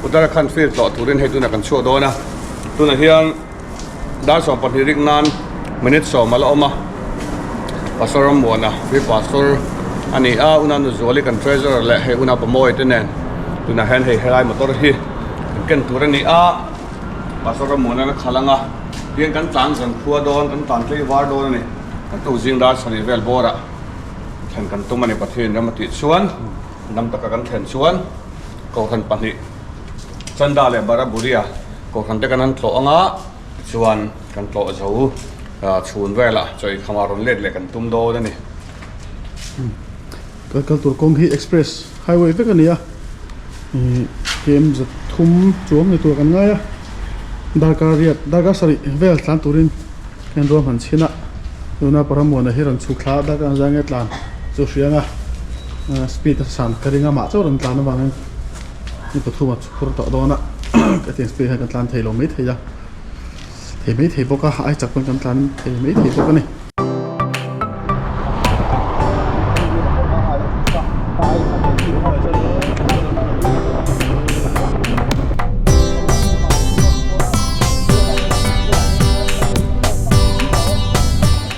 Uttarakhand field tlawh turin hei tunah kan chhuak dawn a, tunah hian dar 12 rik nan minute 10 a la awm a, Pastor Rammuana hi Pastor a ni a, Una Nuzuali kan Treasurer leh hei Una Pamawi te nen tunah hian hei helai motor hi kan ken tur a ni a, Pastor Rammuana a khalh ang a, tihian kan tlan zan khua dawn, kan tlan tlei var dawn a ni, kan tu zing dar sarih vel bawrah thlen kan tum a ni Pathian ram a tih chuan dam taka kan thlen chuan. Kohhran pahnih Chanda leh Baraburia kohhran te kan han tlawh anga chuan kan tlawh zo chhun velah chawi khamah rawn let leh kan tum dawn a ni. Kal kal tur kawng hi express highway vek a ni a, km 300 chuang ni tur kan ngai a, darkar riat darkar sarih vel tlan turin kan ruahman chhin a, tuna Paramuana hi rawn chhuk thla a darkar ang zang nge tlan chu hria ang a, speed a san ka ring a mah chauh rawn tlan avangin ni pathum a chhur tawh dawn a, ka tiang speed hian kan tlan thei lo mai thei a, thei mai thei bawk a, ai chak pawn kan tlan thei mai thei bawk a ni.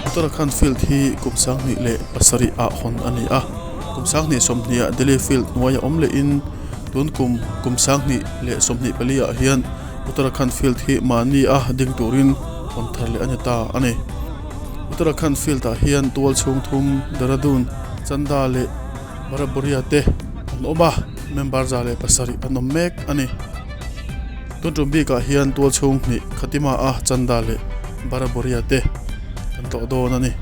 Uttarakhand field hi kum 27 ah hawn a ni a, kum 2020 ah Delhi field hnuaia awm lehin tun kum kum 2024 ah hian Uttarakhand field hi mahni a ding turin hawn thar leh a ni ta a ni. Uttarakhand field ah hian tual chhung thum Dehradun, Chanda leh Baraboria te an awm a, member 107 an awm mek a ni. Tun tum bikah hian tual chhung hnih Khatima a Chanda leh Baraboria te kan tlawh dawn a ni.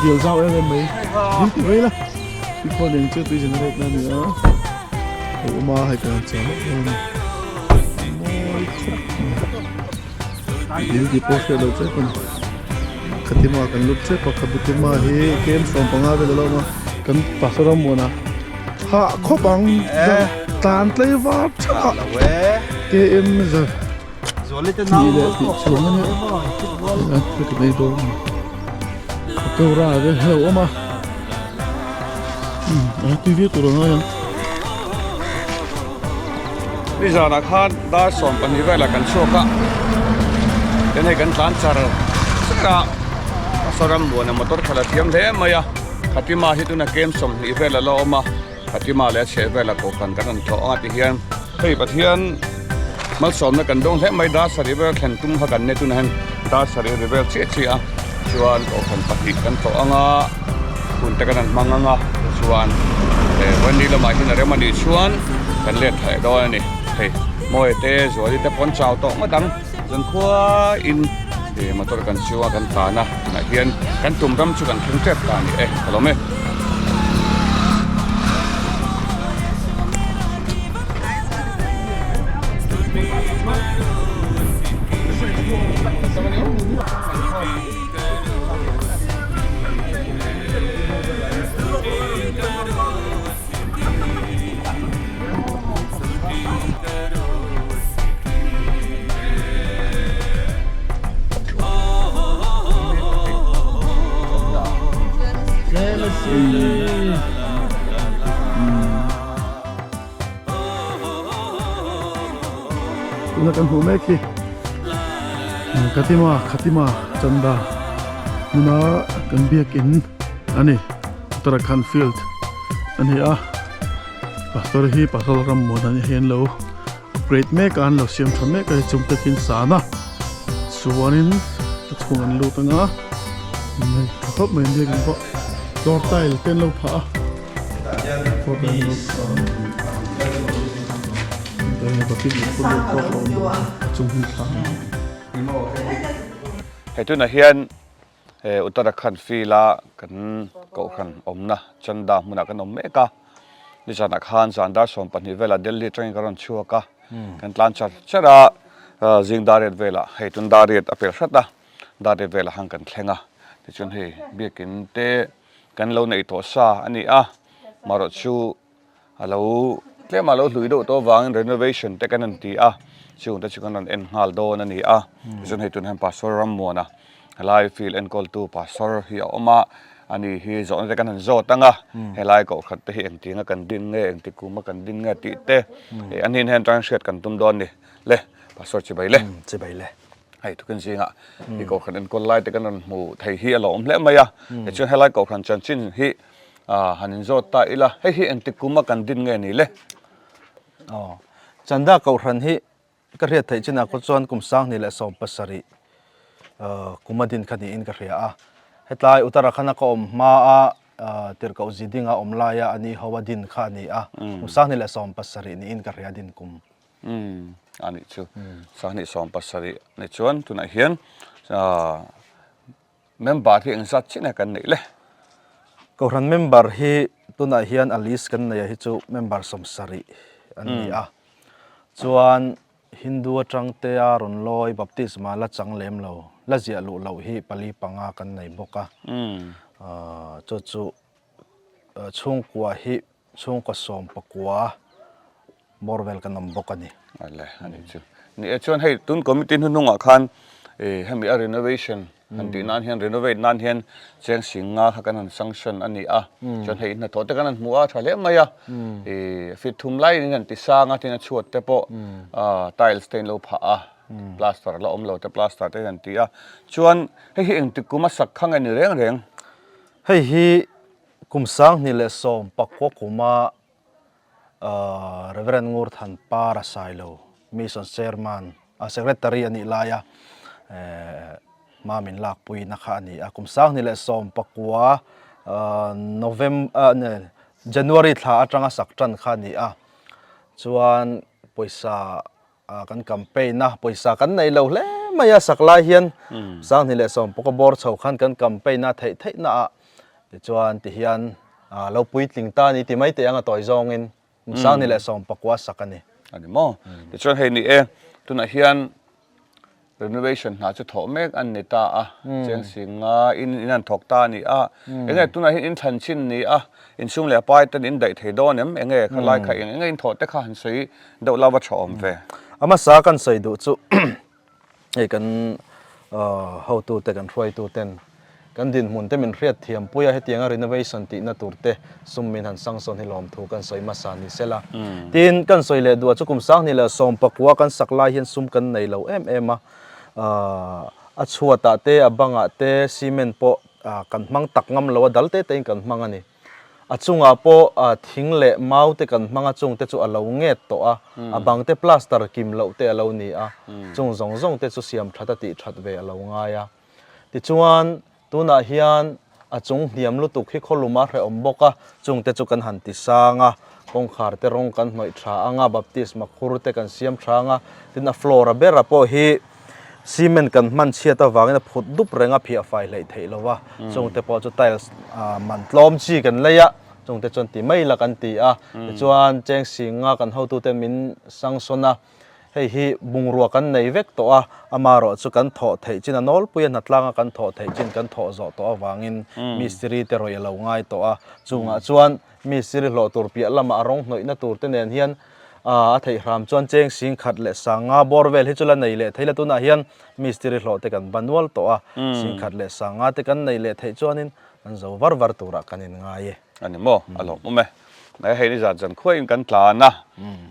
Dil zau em em mai dil ti mai la tui khaw nen chu tui generate na a ni a a awm a hei kan cheng lawk dawn a ni mawi khawp mai dil tih pawh hriat loh chep a ni khatima kan lut chep a khatima hi kem 15 vel a lo awm a kan pastor Rammuana hah khawp ang tlan tlei var thak a km zar tih leh tih chhuang a nia a ka nei dawn a ni pakora te a lo awm a a tui viau tur a ngai ang. Nizanah khan dar 12 velah kan chhuak a tin hei kan tlan char char a Pastor Rammuana motor khalh a thiam hle mai a Khatima hi tuna kem 20 vel a la awm a Khatima leh a chheh vela kohhran kan rawn tlawh ang a ti hian hei Pathian malsawmna kan dawng hle mai dar sarih vel thlen tum kha kan nia tunah hian dar sarih ri vel chiah chiah a chuan kohhran pahnih kan tlawh ang a hun te kan han hmang ang a tichuan eh vawiin lamah hian a rem a nih chuan kan let thla leh dawn a ni hei mawi te zuali te pawh an chau tawh ngawt ang zankhua in ih motor kan siu a kan tlan a tunah hian kan tum ram chu kan thleng tep ta a ni e ka lawm e. Tuna kan hmuh mek hi Khatima Khatima Chanda hmuna kan biakin a ni Uttarakhand field a ni a. Pastor hi pasal ram mawn an hian lo upgrade mek a an lo siam tha mek a hei chung takin san a chuanin a chhung an lut anga hei tha khawp mai biakin pawh floor tile te an lo phah a floor tile an lo phah a chung hi thla hei tunah hian. He Uttarakhand field a kan kohhran awmna Chanda hmunah kan awm mek a, nizanah khan zan dar 12 velah Delhi atangin ka rawn chhuak a, kan tlan char char a, zing dar riat velah hei tun dar riat a pel hrat a, dar riat velah khan kan thleng a, tichuan hei biakin te kan lo neih tawh sa a ni a, marawh chu a lo. Tlema lo hlui deuh tawh avangin renovation te kan han ti a, chung te chu kan rawn en nghal dawn a ni a. Tichuan hei tunah hian Pastor Rammuana helai field enkawltu Pastor hi a awm a, ani hi zawhna te kan han zawt ang a, helai kohhran te hi engtinga kan din nge, engti kuma kan din nge tih te an hnen atang hriat kan tum dawn a ni. Le Pastor chibai le. Chibai le. Hei tukin zingah i kohhran enkawl lai te kan rawn hmu thei hi a lo awm hle mai a, tichuan helai kohhran chanchin hi Han inzawt ta ila, hei hi engtik kuma kan din nge ni le? Aw, Chanda Kohhran hi ka hriat theih chinah khaw chuan kum 2017 kuma din kha niin ka hria a. Hetlai Uttarakhand-a ka awm hmaa Tirhkoh Zidinga awm laia a ni ho a din kha a ni a, kum 2017 niin ka hria din kum. Umm, a nih chu. 2017 ni chuan tunah hian Member hi engzat chiah nge kan neih le? Kohhran member hi tunah hian a list kan neih ah hi chu member 70 an ni a. Chuan Hindu atang te a rawn lawi baptisma la chang lem lo, la ziah luh loh hi pali panga kan nei bawk a. Chu chu chhungkua hi Chhungkaw 19 bawr vel kan awm bawk a ni. Ale, a nih chu. Ni e, chuan hei tun committee hnuhnungah khan ih hemi a renovation han tih nan hian renovate nan hian cheng sing nga kha kan han sanction a ni a. Chuan hei hnathawh te kan han hmu a tha hle mai a. Ih feet thum lai in an ti sang a, tin a chhuat te pawh tiles te in lo phah a, plaster la awm lo te plaster te in an ti a. Chuan hei hi engtik kum a sak kha nge ni reng reng? Hei hi Kum 2019 kuma Rev. Ngurthan Par a Sailo, Mission Chairman, Secretary a nih laia hma min lakpuina kha a ni a. Kum 2019 November, January thla atanga sak tan kha a ni a. Chuan pawisa Kan campaign a, pawisa kan nei lo hle mai a, sak lai hian 2019 bawr chho khan kan campaign a theih theih na ah tichuan ti hian lo puitling ta a ni ti mai teh ang a tawi zawngin 2019 sak a ni. A ni maw? Tichuan hei ni e, tunah hian Renovation hna chu thawh mek an ni ta a, cheng singa in in an thawk ta a ni a, enge tunah hian in thlan chin ni a, inchhung leh a pai ten in daih thei dawn em, enge kha lai kha eng enge in thawh te kha han sawi deuh lova tha awm ve. A hmasa kan sawi duh chu hei kan hotu te kan hruaitu ten Kan dinhmun te min hriat thiam pui a, hetianga renovation tihna tur te sum min han sangsawn hi lawmthu kan sawi hmasa ni sela. Tin, kan sawi leh duah chu kum 2019 kan sak lai hian sum kan nei lo em em a, a chhuatah te, a bangah te cement pawh kan hmang tak ngam lo a, dal te tein kan hmang a ni. A chungah pawh thing leh mau te kan hmang a, chung te chu a lo nget tawh a, a bang te plaster kim loh te a lo ni a, chung zawng zawng te chu siam that a tih that ve a lo ngai a. Tichuan, tunah hian a chung hniam lutuk hi khawlum a hrehawm bawk a, chungte chu kan han ti sang a, kawngkhar te rawng kan hnawih tha ang a, baptisma khur te kan siam tha ang a, tin a floor a bera pawh hi cement kan hman chhiat avangin a phut dup reng a, phiah fai hleih theih lo va, chungte pawh chu tiles man tlawm chi kan lei a, chungte chuan ti mai la kan ti a, tichuan cheng singa kan hotute min sangsawn a. Hei hi bungrua kan nei vek tawh a, amaherawh chu kan thawh theih chin a nawlpui a, hnatlanga kan thawh theih chin kan thawh zawh tawh avangin mistiri te rawih a lo ngai tawh a. Chungah chuan mistiri hlawh tur piah lamah a rawng hnawihna tur te nen hian a theih hram chuan cheng sing khat leh sanga bawr vel hi chu la nei leh thei la, tunah hian mistiri hlawh te kan ba nual tawh a, sing khat leh sanga te kan nei leh theih chuanin kan zo var var turah kan inngai e. A ni maw? A lawmawm e. Hei hei ni zat zan khuaiin kan tlan a,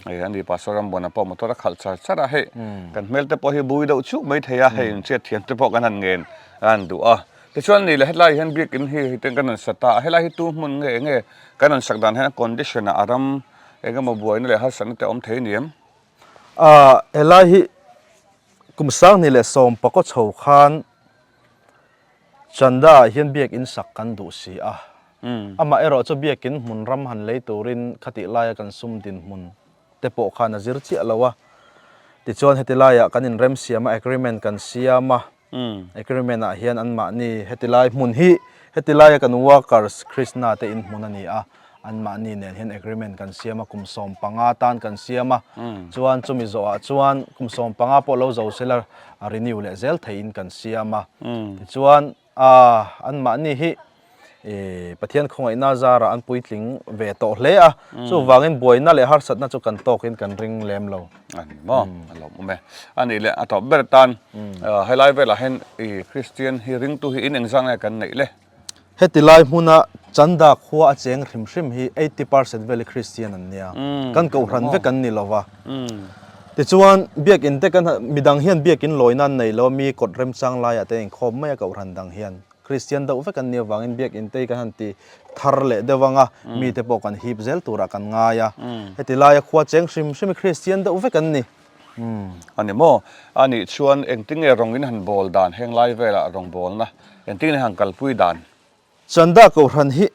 hei ani Pastor Rambuana pawh motor a khalh char char a, hei kan hmel te pawh hi bui deuh chuk mai thei a, hei inhriat thiam te pawh kan han ngen a han duh a. Tichuan ni leh hetlai hian biakin hi hei ten kan rawn sa ta a, helai hi tu hmun nge enge kan rawn sak dan hian a condition ah a ram eng emaw buaina leh harsatna te a awm thei ni em? Ahh helai hi kum 2019 chho khan Chanda ah hian biakin sak kan duh si a, amah erawh chu biakin hmun ram han lei turin khatih laia kan sum dinhmun te pawh khan a zir chiah lo a. Tichuan heti laiah kan inrem siam a, agreement kan siam a, agreement ah hian anmahni heti lai hmun hi heti laia kan workers Krishna te inhmun a ni a, Anmahni nen hian agreement kan siam a, kum 15 tan kan siam a, chuan chumi zawhah chuan kum 15 pawh lo zo sela renew leh zel theihin kan siam a. Tichuan anmahni hi Pathian khawngaihna zarah an puitling ve tawh hle a, chuvangin buaina leh harsatna chu kan tawkin kan ring lem lo. A ni maw? A lawmawm e. A nih leh a tawp ber tan helai velah hian i Kristian hi ringtu hi in engzah nge kan neih le? Heti lai hmuna Chanda khua a cheng hrim hrim hi 80% vel hi Kristian an nia. Kan kohhran vek an ni lo va. Tichuan, biakin te kan midang hian biakin lawina an nei lo a, mi kawt remchang laiah te inkhawm mai a kohhran dang hian. Kristian deuh vek an nih avangin biakin te hi kan han ti thar leh deuh ang a, mite pawh kan hip zel turah kan ngai a. Heti laia khua cheng hrim hrim hi Kristian deuh vek an ni. A ni maw? A nih chuan engtinge rawng in han bawl dan heng lai velah rawng bawlna engtinge han kalpui dan? Chanda Kohhran hi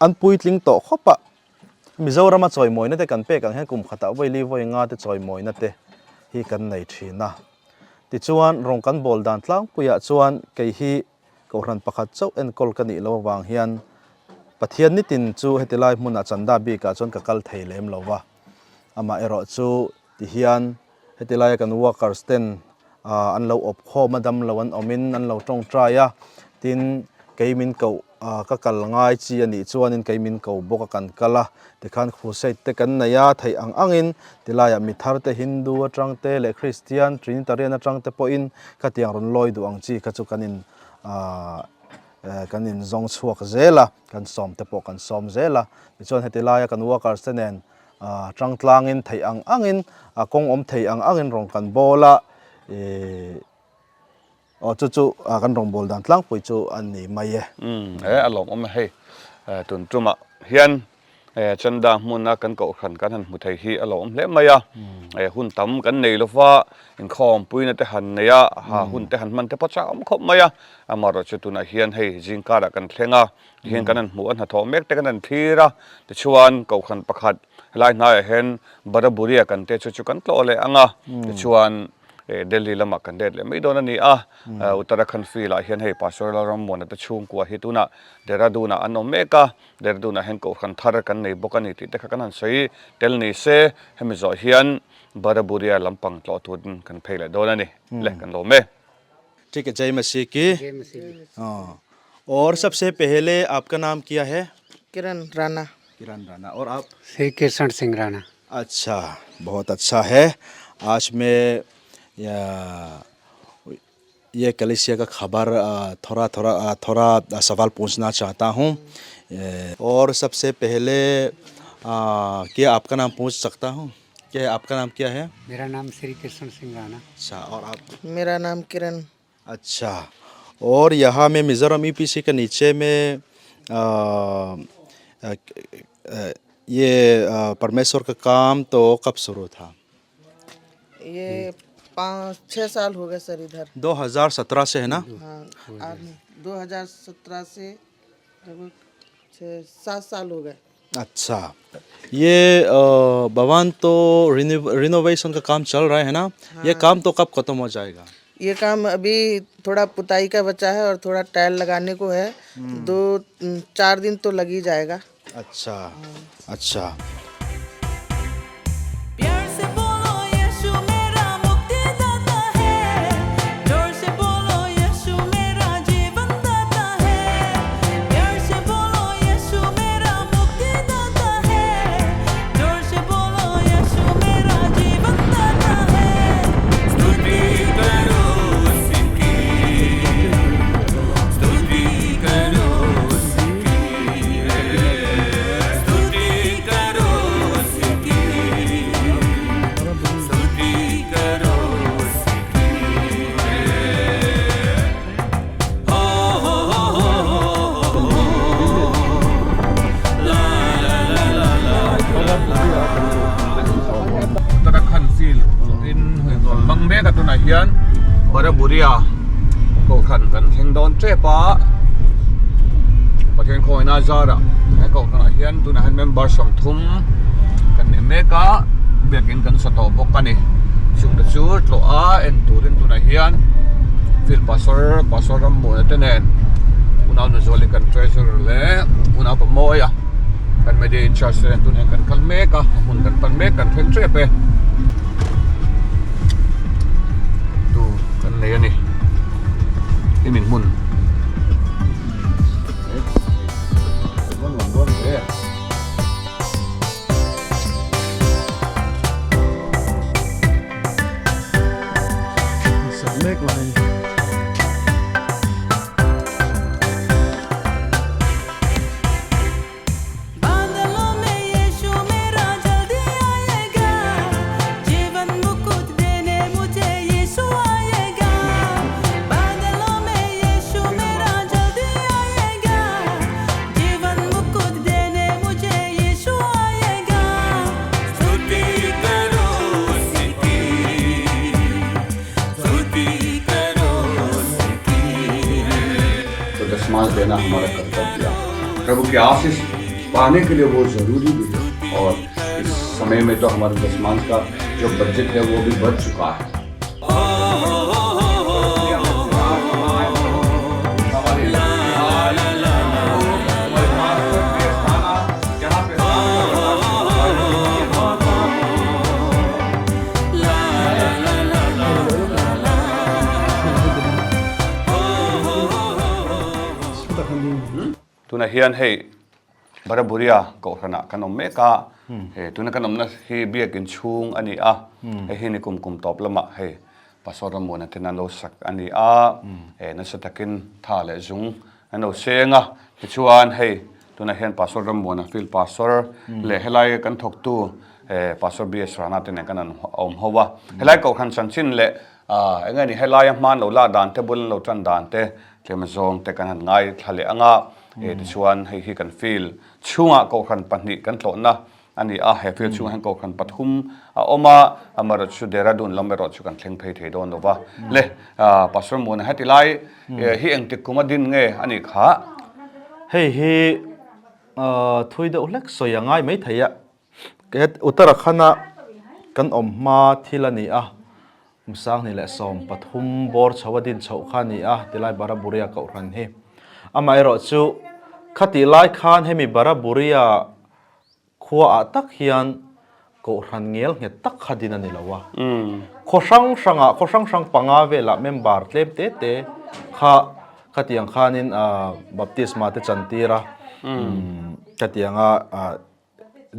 an puitling tawh khawp a, Mizorama chawimawina te kan pek ang hian kum khatah vawi li vawi nga te chawimawina te hi kan nei thin a. Tichuan rawng kan bawl dan tlangpuiah chuan kei hi Kohhran pakhat chauh enkawl ka nih loh avang hian Pathian nitin chu heti lai hmunah chanda bikah chuan ka kal thei lem lo va. Amaherawh chu tihian heti laia kan workers ten an lo awp khawm a, dam lo an awmin an lo tawngtai a, tin kei min koh ka kal ngai chi a nih chuanin kei min ko bawk a kan kal a, tikhan crusade te kan nei a, theih ang angin tilaiah mi thar te Hindu atang te leh Christian Trinitarian atang te pawhin khatiang rawn lawi duh ang chi kha chu kan in kan in zawng chhuak zel a, kan sawm te pawh kan sawm zel a, tichuan heti laia kan workers te nen tang tlangin theih ang angin kawng awm thei ang angin rawn kan bawl a, ih aw chu chu kan rawngbâwl dan tlangpui chu a ni mai e. Umm he a lawmawm e hei tun tumah hian Chanda hmuna kan kohhran kan han hmu thei hi a lawmawm hle mai a, hun tam kan nei lova inkhawmpuina te han nei a, hun te han hman te pawh chak awm khawp mai a, amaherawhchu tunah hian hei zingkarah kan thleng a, Tihian kan han hmuh a, hnathawh mek te kan han thlir a, tichuan kohhran pakhat helai hnaiah hian Baraburia kan te chu chu kan tlawh leh ang a, tichuan Delhi lamah kan let leh mai dawn a ni a, Uttarakhand field ah hian hei Pastor Lalrammuana te chhungkua hi tunah Dehradun ah an awm mek a, Dehradun ah hian kohhran thar kan nei bawk a ni tih te kha kan han sawi tel ni se, hemi zawh hian Baraburia lampang tlawh turin kan phei leh dawn a ni le kan lawm e. ठीक है जय मसीह की और सबसे पहले आपका नाम क्या है किरण राणा किरण राणा और आप श्री कृष्ण सिंह राणा अच्छा बहुत अच्छा है आज मैं या, ये कलिसिया का खबर थोड़ा थोड़ा थोड़ा सवाल पूछना चाहता हूँ और सबसे पहले आ, क्या आपका नाम पूछ सकता हूँ क्या आपका नाम क्या है मेरा नाम श्री कृष्ण सिंह राणा अच्छा और आप मेरा नाम किरण अच्छा और यहाँ में मिज़ोरम ईपीसी के नीचे में आ, आ, ये परमेश्वर का काम तो कब शुरू था ये पाँच छः साल हो गए सर इधर 2017 से है ना हाँ 2017 से लगभग छः सात साल हो गए अच्छा ये भवन तो रिनोवेशन का काम चल रहा है ना हाँ। ये काम तो कब खत्म हो जाएगा ये काम अभी थोड़ा पुताई का बचा है और थोड़ा टाइल लगाने को है हम्म। दो चार दिन तो लग ही जाएगा अच्छा अच्छा Uttarakhand field in kan hmang mek a tunah hian Baraburia kohhran kan thleng dawn tep a Pathian khawina zarah he kohhran ah hian tunah hian member sawmthum kan nei mek a biakin kan sa tawh bawk a ni chungte chu tlawh a en turin tunah hian field pastor pastor Rammuana te nen unau Nuzuali kan treasurer leh unau Pamawia kan media in charge te nen tunah hian kan kal mek a a hmun kan pan mek kan thleng tep e tu kan nei a ni hemi hmun. दशमांश देना हमारा कर्तव्य है। प्रभु की आशीष पाने के लिए वो जरूरी भी है और इस समय में तो हमारे दशमांश का जो बजट है वो भी बढ़ चुका है। Tunah hian hei Baraburia kohhranah kan awm mek a, he tuna kan awmna hi biakin chhung a ni a, hei hi ni kum kum tawp lamah hei Pastor Rammuana ten an lo sak a ni a, he nasa takin tha leh zung an lo seng a, tichuan hei tunah hian Pastor Rammuana field pastor leh helai kan thawktu Pastor BS Rana te nen kan an awm ho a, helai kohhran chanchin leh eng nge ni helaia hman lo lah dan te bul an lo tan dan te tlem zawng te kan han ngaithla leh ang a, tichuan hei hi kan field chhungah kohhran pahnih kan tlawhna A ni a, he field chhungah hian kohhran pathum a awm a, amaherawhchu chu Dehradun lam erawh chu kan thleng phei thei dawn lo va. Le, Pastor Muna heti lai hi engtik kum a din nge a nih kha? Hei hi thui deuh hlek sawi a ngai maithei a, Uttarakhand-a kan awm hma thil a ni a, kum 2013 bawr chho a din chhoh kha a ni a, tilai Baraburia kohhran hi. Amaherawhchu khatih lai khan hemi Baraburia Khua ah tak hian kohhran ngel nghet tak kha din a ni lo a. Khaw hrang hrang ah, khaw hrang hrang panga velah member tlem te te kha khatiang khanin baptisma te chan tir a, khatianga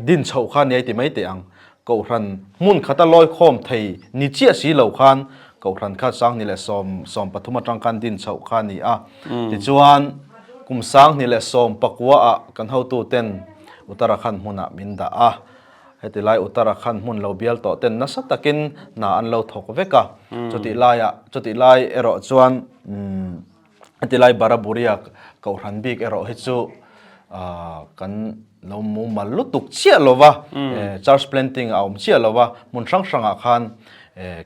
din chhoh kha nia i ti mai teh ang. Kohhran hmun khata lawi khawm thei ni chiah si lo khan kohhran kha 2010 sawmpathum atang khan din chhoh kha a ni a. Tichuan kum 2019 ah kan hotuten Uttarakhand hmunah min dah a, heti lai Uttarakhand hmun lo bial tawh ten nasa takin hna an lo thawk vek a, chutih laiah chutih lai erawh chuan heti lai Baraburia kohhran bik erawh hi chu kan lo mumal lutuk chiah lo va, church planting a awm chiah lo va, hmun hrang hrangah khan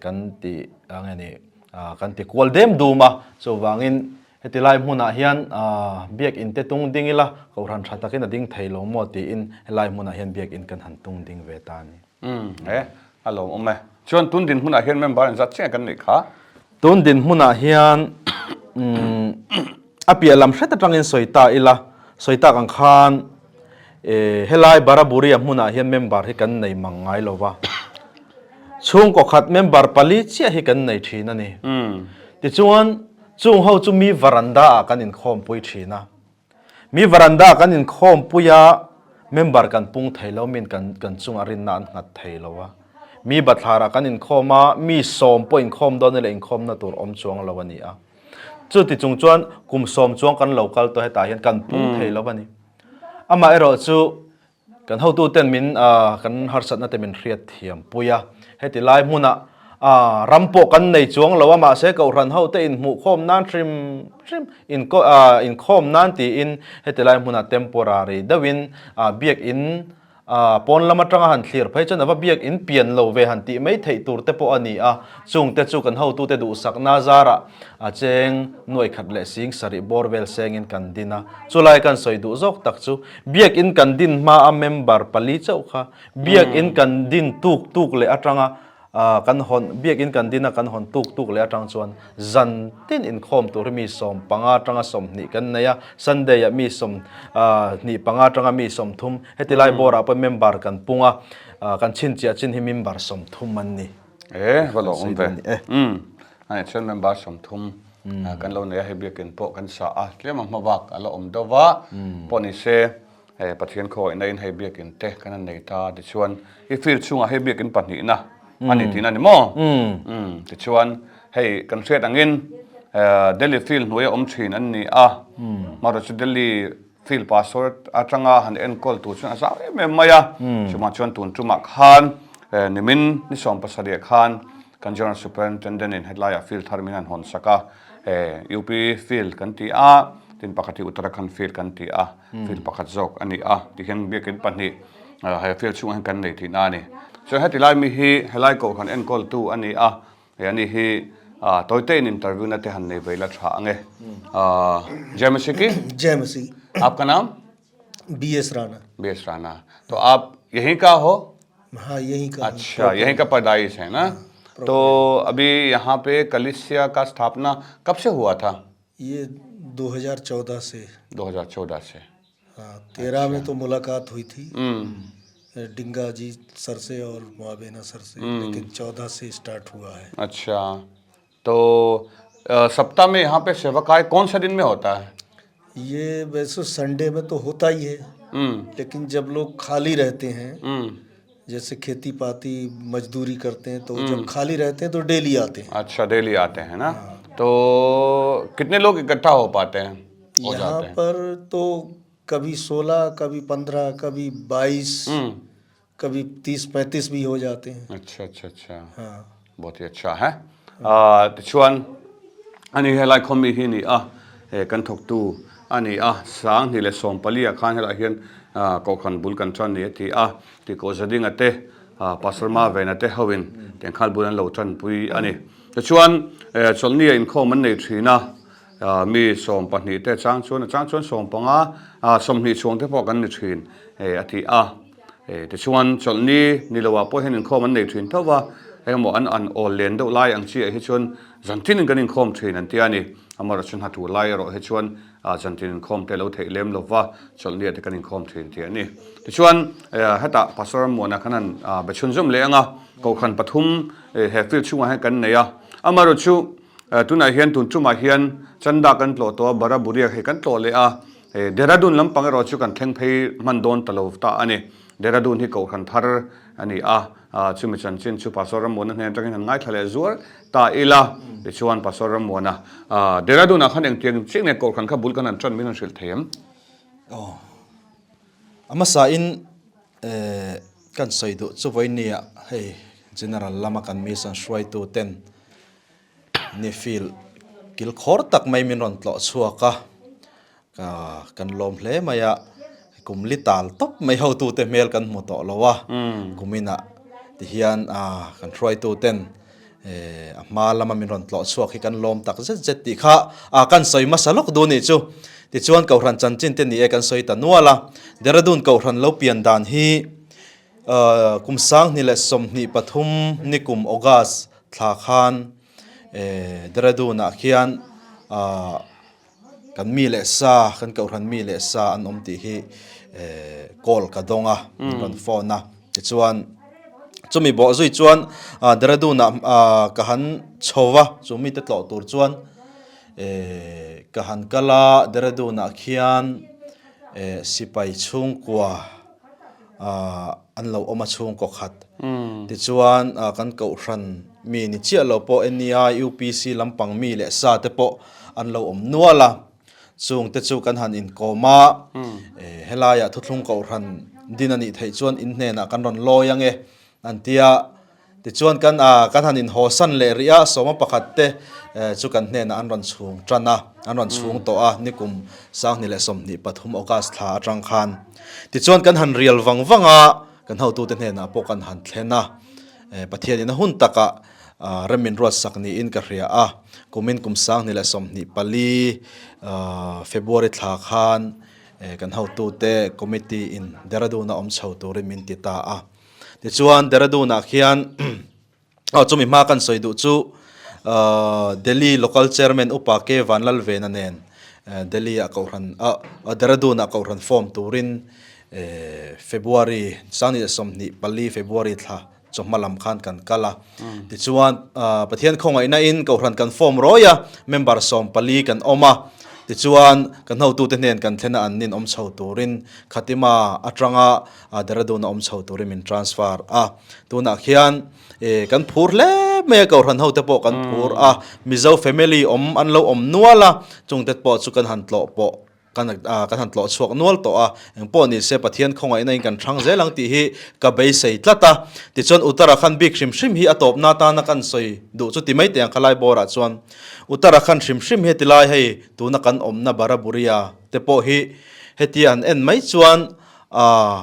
kan ti ang nge ni kan ti kual dem dum a, chuvangin Heti lai hmunah hian biakinn te tung ding ila, kohhran tha takin a ding thei lo maw tiin helai hmunah hian biakinn kan han tung ding ve ta a ni. Umm e, a lawmawm e. Chuan tun dinhmunah hian member an zat chiah kan nih kha? Tun dinhmunah hian a piah lam hret atangin sawi ta ila, sawi tak ang khan helai Baraburia hmunah hian member hi kan nei mang ngai lo va. Chhungkaw khat member pali chiah hi kan nei thin a ni. Tichuan Chung ho chu mi varanda ah kan inkhawmpui thin a. Mi varanda ah kan inkhawmpui a, member kan pung thei lo, min kan kan chungah rinna an nghat thei lo a. Mi bathlar ah kan inkhawm a, mi sawm pawh inkhawm dawn ila inkhawmna tur awm chuang lo a ni a. Chuti chung chuan kum sawm chuang kan lo kal tawh hetah hian kan pung thei lo a ni. Amaherawhchu Kan hotuten min kan harsatna te min hriat thiam pui a, heti lai hmuna ram pawh kan nei chuang lo a, mahse kohhran hote inhmuhkhawm nan hrim hrim inkhawm nan tiin heti lai hmuna temporary deuhin biakin pawn lam atanga han thlir phei chuan a va biakin pian lo ve han tih mai theih tur te pawh a ni a, chungte chu kan hotute duhsakna zarah A cheng nuai khat leh sing sarih bawr vel sengin kan din a, chulai kan sawi duh zawk tak chu Biakinn kan din hma a member pali chauh kha Biakinn kan din tuk tuk leh atanga kan hawn Biakinn kan din a kan hawn tuk tuk leh atang chuan zan tin inkhawm tur hi mi 15 atanga 20 kan nei a, Sunday ah mi 25 atanga mi 30 heti lai bawrah pawh member kan pung a, kan chhinchiah chin hi member 30 an ni. E, va lawm ve. Umm. Ani chuan member 30 kan lo nei a, hei biakin pawh kan sa a, tlem a hma bak a la awm deuh va, pawh ni se Pathian khawngaihna in hei biakin te kan han nei ta tichuan i field chhungah hei biakin pahnihna a ni tihna a ni maw? Umm. Tichuan hei kan hriat angin Delhi field hnuaia awm thin an ni a, hmarawh chu Delhi field pastor atanga han enkawl tur chuan a zau em em mai a, chumah chuan tun tumah khan nimin ni 17 khan Kan General Superintendent in hetlaiah field thar min han hawn sak a, he UP field kan ti a, tin pakhat hi Uttarakhand field kan ti a, field pakhat zawk a ni a, tihian biakin pahnih he field chhungah hian kan nei tihna a ni. Chuan heti lai mi hi helai kohhran enkawltu a ni a, he ani hi Tawite in interview na te han nei ve ila tha ange. Jai Masih ki? Jai Masih. Aapka naam? B S Rana. B S Rana. To aap yahin ka ho? हाँ यहीं का। अच्छा, यहीं का पैदाइश है ना। तो अभी यहाँ पे कलिसिया का स्थापना कब से हुआ था? ये 2014 से। 2014 से। हाँ, 13 में तो मुलाकात हुई थी डिंगा जी सर से और मुआबेना सर से, लेकिन 14 से स्टार्ट हुआ है। अच्छा, तो सप्ताह में यहाँ पे सेवकाई कौन सा दिन में होता है? ये वैसे संडे में तो होता ही है, लेकिन जब लोग खाली रहते हैं, जैसे खेती पाती मजदूरी करते हैं, तो जब खाली रहते हैं तो डेली आते हैं। अच्छा, डेली आते हैं ना। तो कितने लोग इकट्ठा हो पाते हैं? हो यहाँ जाते हैं पर तो कभी 16, कभी 15, कभी 22, कभी 30-35 भी हो जाते हैं। अच्छा, अच्छा, अच्छा। हाँ। बहुत ही अच्छा है। Tichuan ani helai khawmi hi ni a, he kan thawktu a ni a, 2014 ah khan helaiah hian kohhran bul kan tan ni a ti a, tihkawh zadinga te Pastor Mavena te hoin tiang khan bul an lo tanpui a ni. Tichuan chawlhni ah inkhawm an nei thin a, mi 12 te chang chuan a chang chuan 15 20 chhuang te pawh kan ni thin a ti a. Tichuan chawlhni ni loah pawh hian inkhawm an nei thin tho va, engemaw an an awl len deuh lai ang chiah hi chuan zantin in kan inkhawm thin an ti a ni. Amaherawhchu chu hna tur lai erawh hi chuan zantin inkhawm te lo theih lem lo va, chawlhni ah te kan inkhawm thin tih a ni. Tichuan hetah Pastor Rammuana khan han be chhunzawm leh ang a, Kohhran pathum he field chhungah hian kan nei a. Amaherawhchu tunah hian tun tumah hian Chanda kan tlawh tawh a, Baraburiak hei kan tlawh leh a, Dehradun lampang erawh chu kan thleng phei hman dawn ta lo ta a ni. Dehradun hi Kohhran thar a ni a, chumi chanchin chu Pastor Rammuana hnen atangin han ngaithla leh zuar ta ila. Tichuan Pastor Rammuana, Dehradun-ah khan engtiang chiah nge Kohhran kha bul kan han tan min han hrilh thei em? Aw, a hmasain kan sawi duh chu vawinia hei General lama kan mission hruaitu ten Ni field kil khawr tak mai min rawn tlawh chhuak a, ka kan lawm hle mai a, kum li tal tawp mai hotute hmel kan hmu tawh lo a, kum inah tihian ah kan hruaitu ten eh a hma lama min rawn tlawh chhuak hi kan lawm tak zet zet tih kha ah kan sawi hmasa lawk duh nih chu. Tichuan Kohhran chanchin te ni e kan sawi ta nual a, Dehradun Kohhran lo pian dan hi Kum 2023 ni kum August thla khan Dehradun ah khian kan mi leh sa, kan kohhran mi leh sa an awm tih hi call ka dawng a, min rawn phone a. Tichuan chumi bawh zui chuan Dehradun ah ka han chho va, chu mite tlawh tur chuan ka han kal a, Dehradun ah khian sipai chhungkua, an lo awm a chhungkaw khat. Tichuan kan kohhran mi ni chiah lo pawh NEI, UPC lampang mi leh sa te pawh an lo awm nual a. Chung te chu kan han inkawm a, helaiah thuthlung kohhran din a nih theih chuan in hnenah kan rawn lawi ange an ti a. Tichuan kan kan han inhawsan leh rih a, sawma pakhat te chu kan hnenah an rawn chhung tan a, an rawn chhung tawh a, nikum 2023 August thla atang khan. Tichuan kan han rial vang vang a, kan hotute hnenah pawh kan han thlen a, Pathianin a hun takah rem min ruatsak niin ka hria a, kumin kum 2024 February thla khan kan hotute committee in Dehradun a awm chho turin min ti ta a. Tichuan Dehradun-ah khian aw chumi hma kan sawi duh chu Delhi Local Chairman Upa K Vanlalvena nen Delhi-ah kohhran Dehradun-ah kohhran form turin February 2024 February thla chawhma lam khan kan kal a. Tichuan Pathian khawngaihna in kohhran kan form rawi a, member 14 kan awm a. Tichuan kan hotute hnen kan thlen a an nin awm chho turin Khatima atanga Dehradun a awm chho turin min transfer a. Tunah khian kan phur hle mai a, Kohhran hote pawh kan phur a, Mizo family awm an lo awm nual a, chungte pawh chu kan han tlawh pawh kan kan han tlawh chhuak nual tawh a. Engpawh ni se Pathian khawngaihna in kan hrang zel ang tih hi ka beisei tlat a. Tichuan Uttarakhand bik hrim hrim hi a tawpna atana kan sawi duh chu ti mai teh ang khalai bawrah chuan Uttarakhand hrim hrim hi tilai hei tuna kan awmna Baraburia te pawh hi hetia an en mai chuan A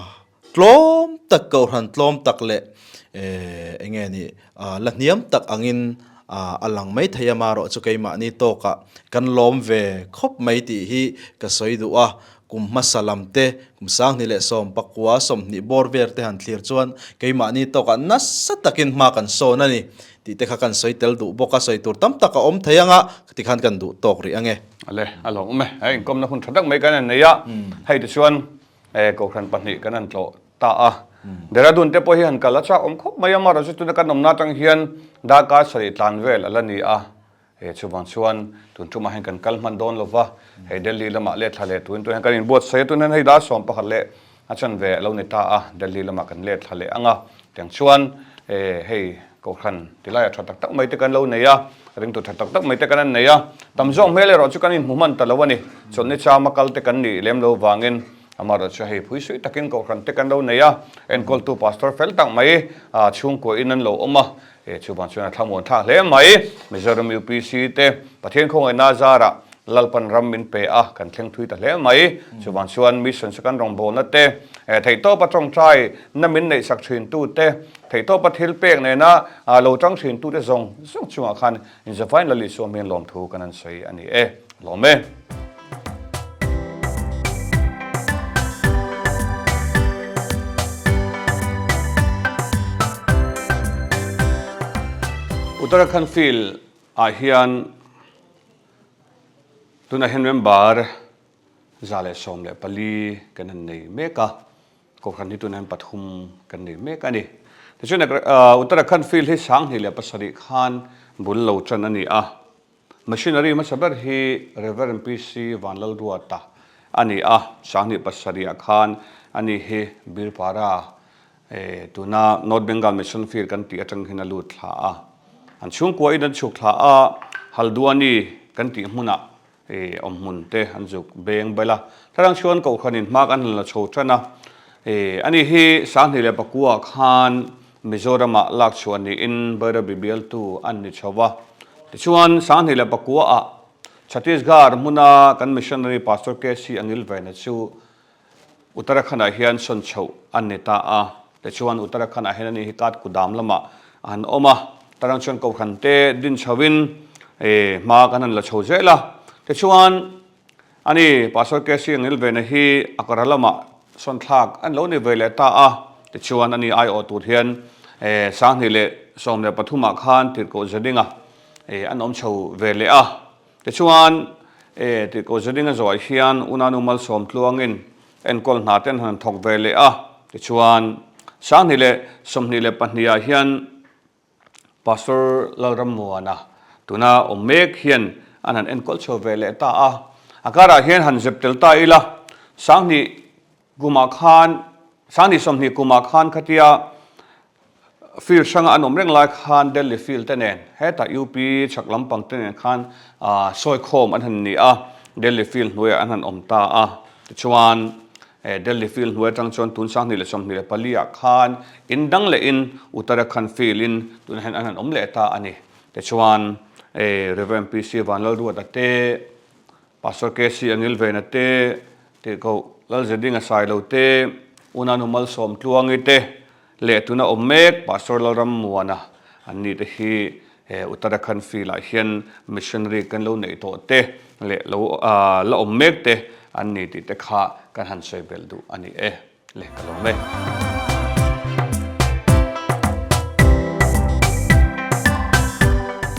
tlawm tak kohhran tlawm tak leh eng nge ni la hniam tak angin a lang mai thei a, marawh chu keimahni tawkah kan lawm ve khawp mai tih hi ka sawi duh a, kum hmasa lam te, kum 2019 20 bawr vel te han thlir chuan keimahni tawkah nasa takin hma kan sawn a ni tih te kha kan sawi tel duh bawk a, sawi tur tam tak a awm thei ang a, tikhan kan duh tawk rih ang e. Ale, a lawm awm e, hei inkawmna hun tha tak mai kan han nei a, hei tichuan Kohhran pahnih kan han tlawh ta a. Dehradun te pawh hi han kal a chak awm khawp mai a, amaherawhchu tuna kan awmna atang hian darkar sarih tlan vel a la ni a, he chuvang chuan tun tumah hian kan kal hman dawn lo va, hei Delhi lamah let thla leh tuin tunah hian kan inbuatsaih a, tunah hian hei dar sawm pakhat leh a chanve a lo ni ta a, Delhi lamah kan let thla leh ang a, tiang chuan hei Kohhran tilai a tha tak tak mai te kan lo nei a, ringtu tha tak tak mai te kan an nei a, tam zawk hmel erawh chu kan inhmu hman ta lo a ni. Chawlhni chama kal te kan nih lem lo vangin amaherawh chu hei phui suih takin Kohhran te kan lo nei a, enkawltu Pastor fel tak mai chhungkua in an lo awm a, chuvang chuan a thlamuan thlak hle mai. Mizoram UPC te Pathian khawngaihna zarah Lalpan ram min pe a, kan thleng thui ta hle mai. Chuvang chuan Mission Second rawngbawlna te, theihtawpa tawngtai na min neihsak thintu te, Theihtawpa thil pek nena lo tang thintute zawng zawng chungah khan inzavain Lal Isua hming lawmthu kan han sawi a ni e. Lawm e. Uttarakhand field ah hian tunah hian member 114 kan han nei mek a. Kohhran hi tunah hian pathum kan nei mek a ni. Tichuan Uttarakhand field hi 2007 khan bul lo tan a ni a. Machinery hmasa ber hi Rev. PC Vanlalruata a ni a, 2007 ah khan ani hi Birpara tuna North Bengal Mission Field kan tih atang hian a lut thla a. An chhungkuain an chhuk thla a, Haldwani kan tih hmunah I awmhmun te an zuk beng bel a, thlarang chuan Kohhranin hma kan han la chho tan a, I ani hi 2009 khan Mizoramah lak chhuah niin Bairabi bialtu an ni chho a, tichuan 2009 ah Chhattisgarh hmuna kan missionary Pastor KC Angil Vena chu Uttarakhand ah hian sawn chhoh an ni ta a, tichuan Uttarakhand ah hian ani hi kat kudam lamah a han awm a, tarang chuan Kohhran te din chhoin hma kan han la chho zel a, tichuan ani Pastor KC Angilvena hi a kara lamah sawn thlak an lo ni ve leh ta a, tichuan ani aiawh tur hian 2013 ah khan Tirhkoh Zedinga an awm chho ve leh a. Tichuan, e, tihko Zedinga zawhah hian Unanu Malsawm tluangin enkawl hna ten han thawk ve leh a. Tichuan, 2022 ah hian Pastor Lalrammuana tuna awm mek hian an han enkawl chho ve leh ta a. A karah hian han zep tel ta ila, 20 kumah khan, 2020 kumah khan khatia Field hranga an awm reng lai khan Delhi field te nen hetah UP chhak lampang te nen khan sawikhawm an han ni a, Delhi field hnuaiah an han awm ta a. Tichuan Delhi field hnuai atang chuan tun 2024 ah khan in dang lehin Uttarakhand field in tunah hian an han awm leh ta a ni. Tichuan Rev PC Vanlalruata te, Pastor KC Angilvena te, Tirhkoh Lalzedinga Sailo te, Unanu Malsawm Tluangi te leh tuna awm mek Pastor Lalrammuana an ni te hi he Uttarakhand field ah hian missionary kan lo neih tawh te leh lo la awm mek te an ni tih te kha kan han sawi belh duh a ni e. Le ka lawm e.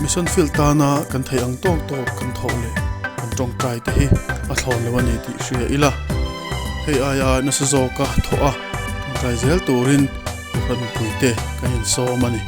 Mission field tana kan theih ang tawk tawk kan thawh leh kan tawngtai te hi a thlawn lo a ni tih hria ila. Hei aia nasa zawka thawh a tawngtai zel turin Kohhran mipuite kan insawm a ni.